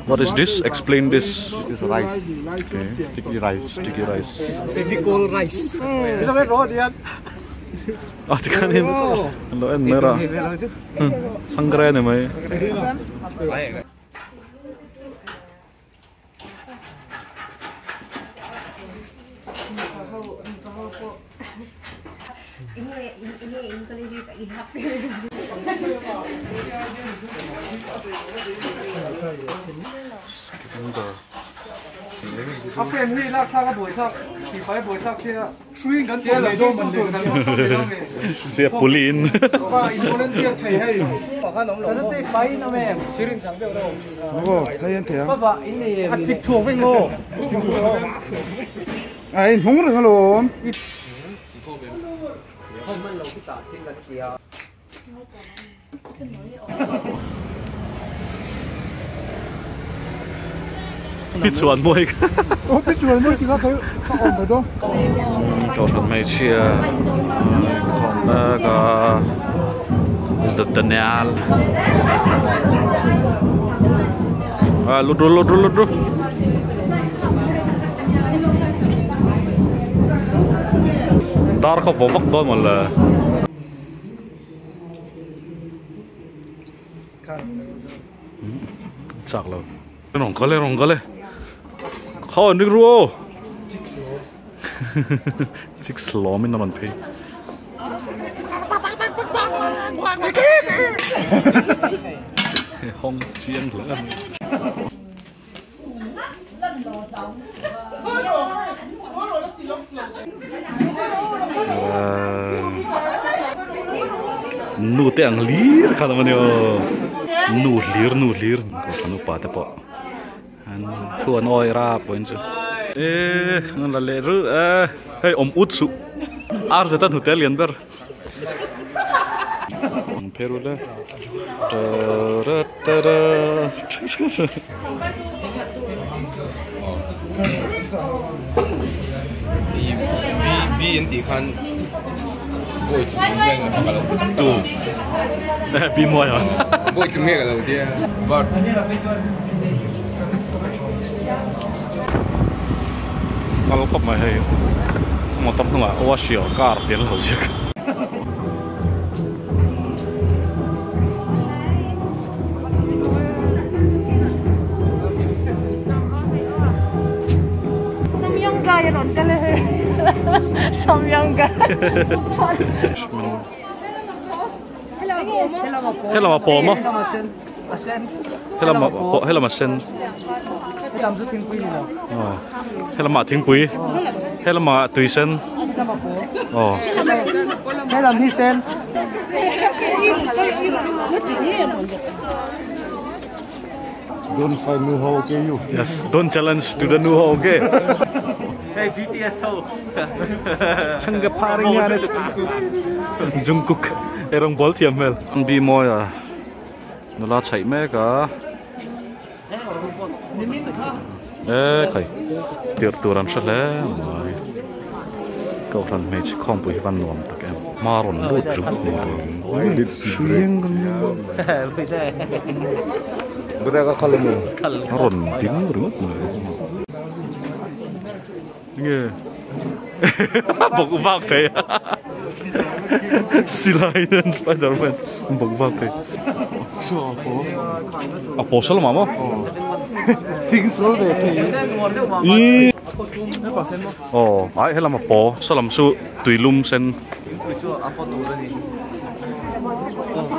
What is this? Explain this. This is rice. Okay. Sticky rice. Sticky rice. Fevicol rice. Ah, tikhanin an lo en mai ra. Sangre ani mai. Sia pulin. Ai hung reng alawm. Pi chuan mawi kha. Aw pi chuan mawi ti kha kha awm ve dawn. Kohhran hmeichhia inkhawm mek a is the Daniel ah lut ru lut ru lut ru. Dar kha vaw vak dawn mawle. Chak lo. Rawn kal e rawn kal e. Khaw an rik ru aw. Chik slawm in a rawn phei. Hawng chiang hle a ni. Nu te ang hlir khan awm a ni aw nu hlir nu hlir kohhran upa te pawh an thu an awi rap pawhin chu eee an la leh reuh e hei awm ut suh ar zeta hnute lian ber. Kal khawp mai hei motor hnungah wash your car tih an lo ziak. Helam a pawm a helam a pawh helam a sen aw helam ah thingpui helam ah tui sen aw helam hi sen Don't fight nu ho okay you. Yes, don't challenge to the nu ho okay. Hey BTS ho. Changa pharing hian Jungkook erang ball thiam hmel. An bi mawi a nula chhaih mek a. E khai tirh tur an hre hle mai. Kohhran hmeichhe khawmpui hi van nuam tak em. Hma rawn lut ringawt mai. Hriang a rawn ding ringawt mai. Nge bawk vak thei silai nen spiderman bawk vak thei a paw saw lamah maw thing sual ve thei ih aw ai helam a paw saw lam chu tuilum sen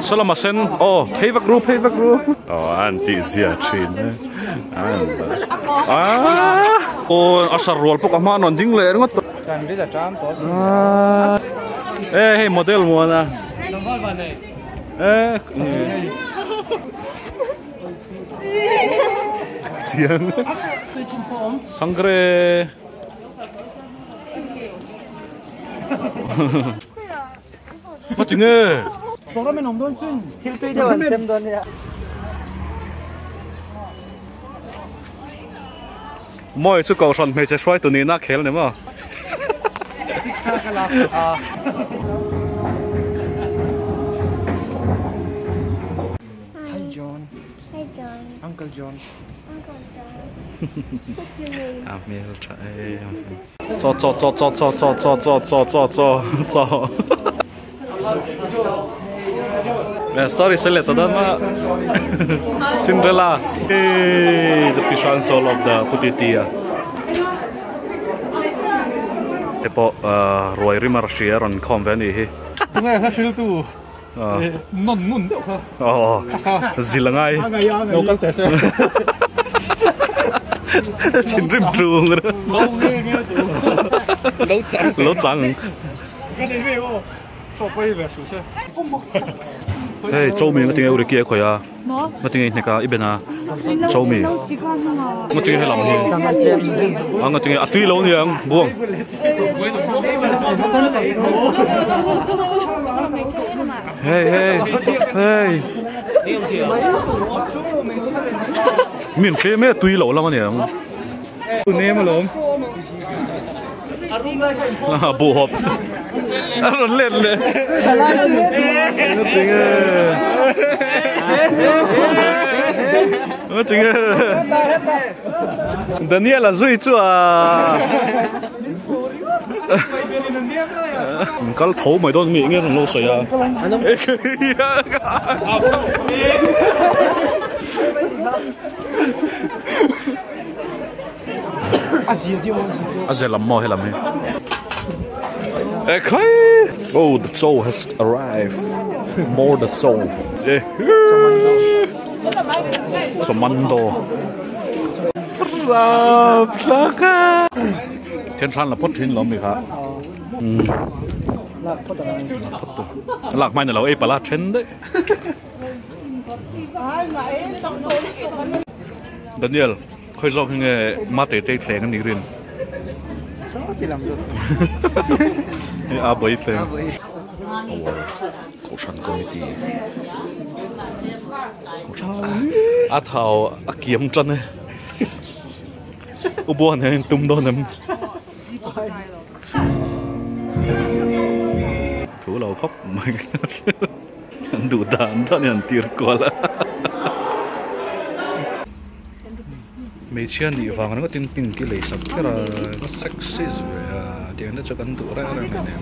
saw lama sen aw phei vak ru phei vak ru aw an tih zia thin e aaa aw a sar rual pawh ka hma a rawn ding leh ringawt tawh e hei model muana e chiang sangre. Ma tinge? Thil tui deuh an sem dawn nia. Mawi chu kohhran hmeichhe hruaitu nihna a khel ni maw? Hi John. Hi John. Uncle John. Uncle John. What's your name? A hmel tha em. Chaw chaw chaw chaw chaw chaw chaw chaw chaw chaw chaw chaw. Story sel leh ta dan ma Cinderella. Hey, the Pisang Chawl of the Putiti a. Te pawh ruai rim a hria rawn khawm ve a nih hi. Tunge hla hriltu non ngun deuh kha. Aw zil a ngai. Lo kal teh se. Thinrim tung. Lo nge nge tu. Lo chang. Lo chang. Ka nei ve aw. Chaw pawh hi ve suh se. Hei Chomi nga tinge uri ki a khawi a. Nga tinge i hnek a i ben a. Chomi. Nga tinge helam hi. A nga tinge a tui lo niang buang. Hei hei hei. Min tlem e tui lo lam aniang. Nem alawm. Bu hawp. A rawn let leh. Nga tinge. Nga tinge. Daniel a zui chu a. Kal tho mai dawn mi nge rawn lo sawi a. A ze lam maw he lam hi. Ekhai! Oh, the chow has arrived. More the chow. Chawmando. Rapthlak a! Thian hran la phawt thin lo mi kha. Lak phawt ang. Lak hmain a lo ei palh a then daih. Daniel, khawi zawk hi nge mate te thleng a nih rin? Saw ti lam zawk. Hei a bawi thleng. Our Kohhran Committee. A thau a kiam tan e. U Buan hian tum dawn em? Thu lo khawp mai. An duh dan dan in an tir kual a. Hmeichhia nih vang ringawt in pink i lei sak kher a, ka sexist ve a tiang te chu kan duh reng reng a nia.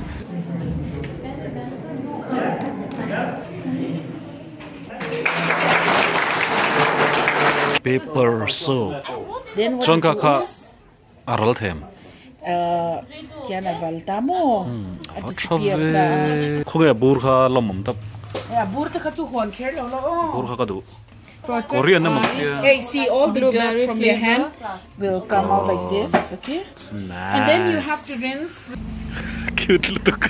Paper soup chuan kha kha A ral them. Tian a val ta maw? A disappear ta. Khawnge bur kha lawm awm tawp. A bur te kha chu hawn kher lo la aw. Bur kha ka duh. Korean emaw ka tia. Hey, see all the dirt from your hand will come out like this, okay? Nice. And then you have to rinse. Cute lutuk.